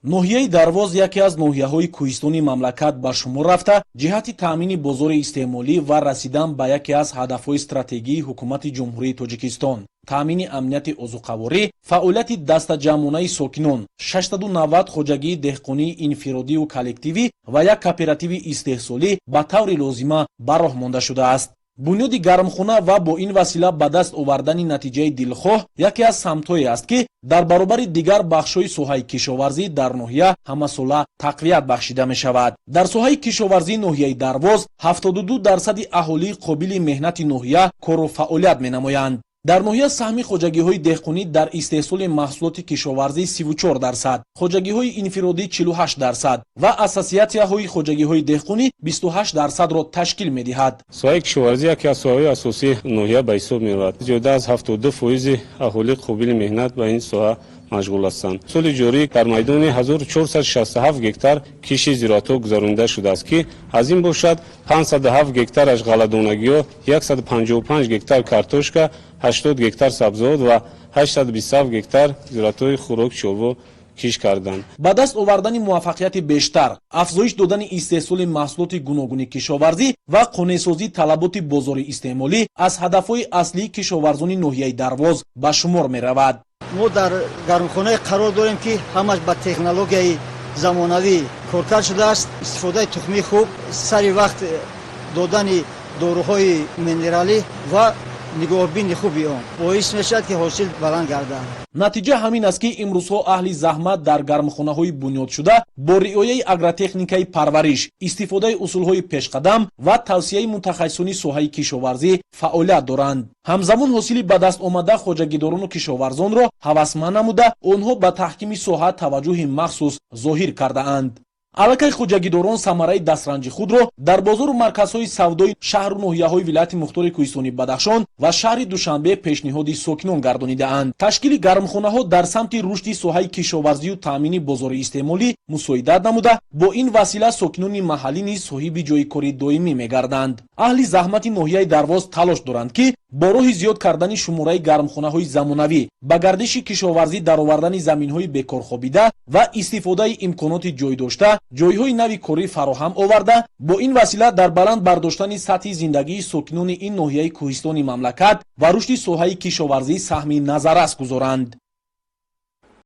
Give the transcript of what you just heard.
Ноҳияи Дарвоз яке аз ноҳияҳои кӯҳистони мамлакат ба шумор рафта, ҷиҳати таъмини бозори истеъмолӣ ва расидан ба яке аз ҳадафҳои стратегии Ҳукумати Ҷумҳурии Тоҷикистон, таъмини амнияти озуқаворӣ, фаъолияти дастаҷамъонаи сокинон, 690 хоҷагии деҳқонии инфиродию коллективӣ ва як кооперативи истеҳсолӣ ба таври лозима ба роҳ монда шудааст. Бунёди гармхона ва бо ин васила ба даст овардани натиҷаи дилхоҳ яке аз самтҳое аст, ки дар баробари дигар бахшҳои соҳаи кишоварзӣ дар ноҳия ҳамасола тақвият бахшида мешавад. Дар соҳаи кишоварзии ноҳияи Дарвоз 72 дарсади аҳолии қобили меҳнати ноҳия кору фаъолият менамоянд. Дар ноҳия саҳми хоҷагиҳои деҳқонӣ дар истеҳсоли маҳсулоти кишоварзӣ 34%, хоҷагиҳои инфиродӣ 48% ва ассотсиатсияҳои хоҷагиҳои деҳқонӣ 28 дарсадро ташкил медиҳад. Соҳаи кишоварзӣ яке аз соҳаҳои асосии ноҳия ба ҳисоб меравад. Зиёда аз 72 фоизи аҳолии қобили меҳнат ба ин соҳа машғул ҳастанд. Соли ҷорӣ дар майдони 1467 гектар кишти зироатҳо гузаронида шудааст, ки аз ин бошад 507 гектараш ғалладонагиҳо, 155 гектар картошка, 80 гектар сабзавот ва 827 гектар зироатҳои хӯроки чорво кишт карданд. Ба даст овардани муваффақияти бештар, афзоиш додани истеҳсоли маҳсулоти гуногуни кишоварзӣ ва қонеъсозии талаботи бозори истеъмолӣ аз ҳадафҳои аслии кишоварзони ноҳияи Дарвоз ба шумор меравад. Мо дар гармхонае қарор дорем, ки ҳамаш ба технологияи замонавӣ коркард шудааст. Истифодаи тухмии хуб, сари вақт додани доруҳои минералӣ ва нигоҳбини хуби он боис мешавад, ки ҳосил баланд гардад. Натиҷа ҳамин аст, ки имрӯзҳо аҳли заҳмат дар гармхонаҳои бунёдшуда бо риояи агротехникаи парвариш, истифодаи усулҳои пешқадам ва тавсияи мутахассисони соҳаи кишоварзӣ фаъолият доранд. Ҳамзамон ҳосили ба даст омада хоҷагидорону кишоварзонро ҳавасманд намуда, онҳо ба таҳкими соҳа таваҷҷӯҳи махсус зоҳир кардаанд. Аллакай хоҷагидорон самараи дастранҷи худро дар бозору марказҳои савдои шаҳру ноҳияҳои Вилояти Мухтори Кӯҳистони Бадахшон ва шаҳри Душанбе пешниҳоди сокинон гардонидаанд. Ташкили гармхонаҳо дар самти рушди соҳаи кишоварзию таъмини бозори истеъмолӣ мусоидат намуда, бо ин васила сокинони маҳаллӣ низ соҳиби ҷойи кори доимӣ мегарданд. Аҳли заҳмати ноҳияи Дарвоз талош доранд, ки бо роҳи зиёд кардани шумораи гармхонаҳои замонавӣ, ба гардиши кишоварзӣ даровардани заминҳои бекорхобида ва истифодаи имконоти ҷойдошта ҷойҳои нави корӣ фароҳам оварда, бо ин васила дар баланд бардоштани сатҳи зиндагии сокинони ин ноҳияи кӯҳистони мамлакат ва рушди соҳаи кишоварзӣ саҳми назаррас гузоранд.